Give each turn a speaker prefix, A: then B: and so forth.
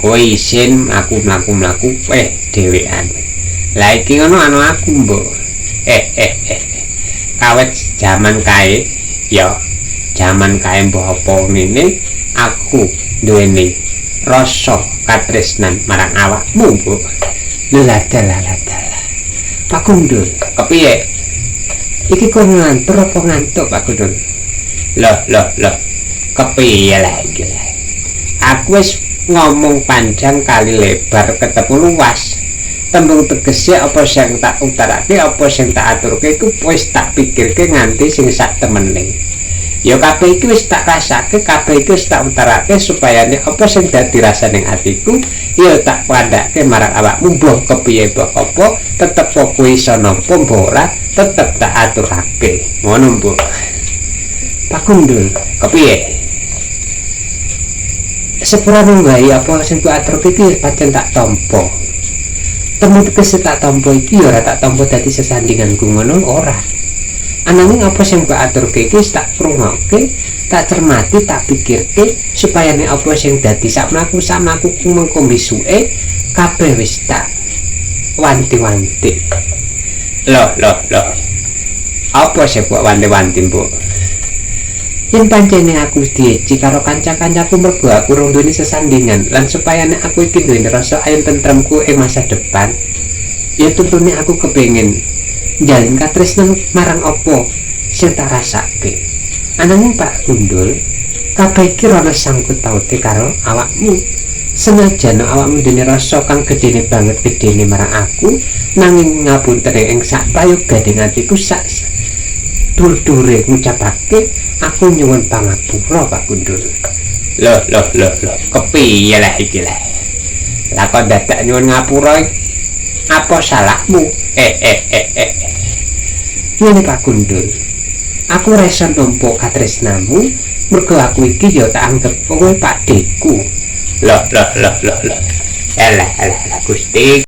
A: Kowe isin aku mlaku-mlaku dhewean. Lah iki ngono anu aku, Mbok. Kawit jaman kae ya, jaman kae mbah apa ngene aku duweni rasa katresnan marang awakmu, Mbok. Lho lah dalah lah dalah. Pak Gundul, kepiye? Iki kok ngantuk apa ngantuk, Pak Gundul? Loh, loh, loh. Kepiye lah iki lah? Aku wis ngomong panjang kali lebar ketemu luas. Tembung tegese apa sing tak utarake, apa sing tak aturke iku wis tak pikirke nganti sing sak temene. Ya kabeh iki wis tak rasake, kabeh iki wis tak utarake supaya nek apa sing dadi rasane atiku ya tak kandhake marang awakmu, mbuh kepiye mbok apa, tetep kowe iso nampa mbok ora, tetep tak aturake. Ngono, Mbok. Pak Gundul, kepiye? Sepurane wae apa sing mbok aturke iki pancen tak tampa. Temu tegese tak tampa iki ya ora tak tampa dadi sesandinganku ngono ora. Ananging apa sing mbok aturke iki wis tak krungokke, tak cermati, tak pikirke supaya nek apa sing dadi sak mlaku-mlaku mengko bisuke kabeh wis tak wanti-wanti. Loh, loh, loh. Apa sing mbok wanti-wanti, Mbok? Yen pancene aku dieci karo kanca-kancaku mergo aku rung duweni sesandingan lan supaya nek aku iki duweni rasa ayem tentremku ing masa depan, ya tentune aku kepengin njalin katresnan marang apa sing tak rasake. Ananging Pak Gundul, kabeh iki ora sangkut paute karo awakmu. Senajan awakmu duweni rasa kang gedene banget gedene marang aku, nanging ngapunten ing sak prayoga atiku sak dur-dure ngucapake aku nyuwun pangapura, Pak Gundul. Loh, loh, loh, loh, kepiye lah iki lah? Lah kok dadak nyuwun ngapura iki? Apa salahmu? Ngene Pak Gundul. Aku ora iso nampa katresnamu mergo aku iki ya tak anggep kowe pakdheku. Loh, loh, loh, loh, loh. Elah, elah, elah, Gusti.